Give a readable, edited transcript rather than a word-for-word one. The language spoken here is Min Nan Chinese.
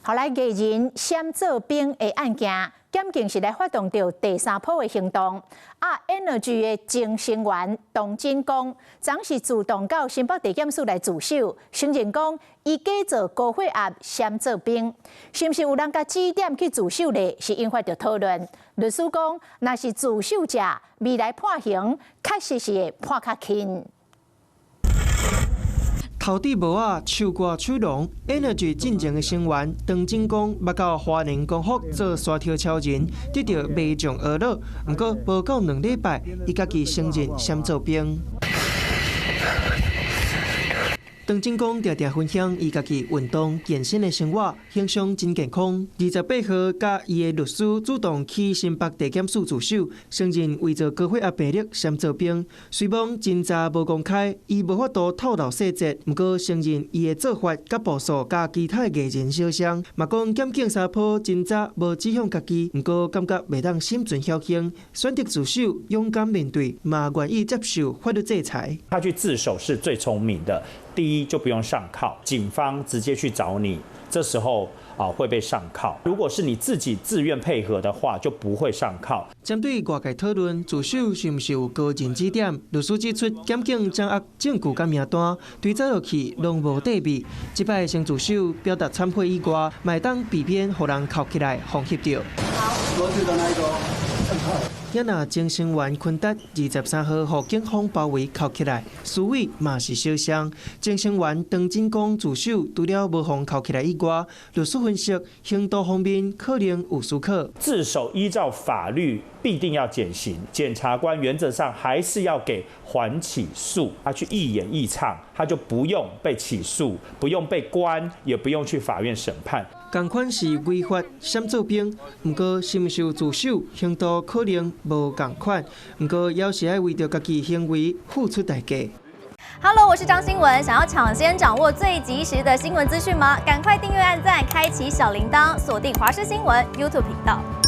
後來藝人閃做兵的案件，檢警是來發動著第三波的行動。啊，Energy 的前成員唐振光，昨是主動到新北地檢署來自首，承認講伊假做高血壓閃做兵，是毋是有人共指點去自首咧？是引發著討論。律師講，若是自首者未來判刑，確實是會判較輕。頭戴帽仔，手掛手籠，Energy 進前的成員唐振光，欲到花蓮光復做沙雕超人，得著罵將惡咾。毋過無夠2禮拜，伊家己承認閃做兵。唐振光定定分享伊家己運動健身的生活，形象真健康。28號，佮伊的律師主動去新北地檢署自首，承認為做高血壓病歷閃做兵。雖罔偵查無公開，伊無法度透露細節，毋過承認伊的做法佮步數佮其他藝人相像，嘛講檢警三波偵查無指向家己，毋過感覺袂當心存僥倖，選擇自首，勇敢面對，嘛願意接受法律制裁。他去自首是最聰明的。第一就不用上銬，警方直接去找你，這時候啊會被上銬。如果是你自己自願配合的話，就不會上銬。針對外界討論自首是毋是有高人指點，律師指出，檢警掌握證據佮名單，追查落去攏無底味。這擺先自首表達懺悔以外，嘛會當避免予人銬起來予翕著。也若前成員坤達23號予警方包圍銬起來，思維嘛是相像。前成員唐振光自首，除了無予銬起來以外，律師分析刑度方面可能有思考。自首依照法律必定要減刑，檢察官原則上還是要給緩起訴，他去義演義唱，他就不用被起訴，不用被關，也不用去法院審判。仝款是違法閃做兵，毋過是毋是有自首，刑度可能無仝款，毋過猶是愛為著家己行為付出代價。 Hello，我是張新聞，想要搶先掌握最及時的新聞資訊嗎？趕快訂閱、按讚、開啟小鈴鐺，鎖定華視新聞 YouTube 頻道。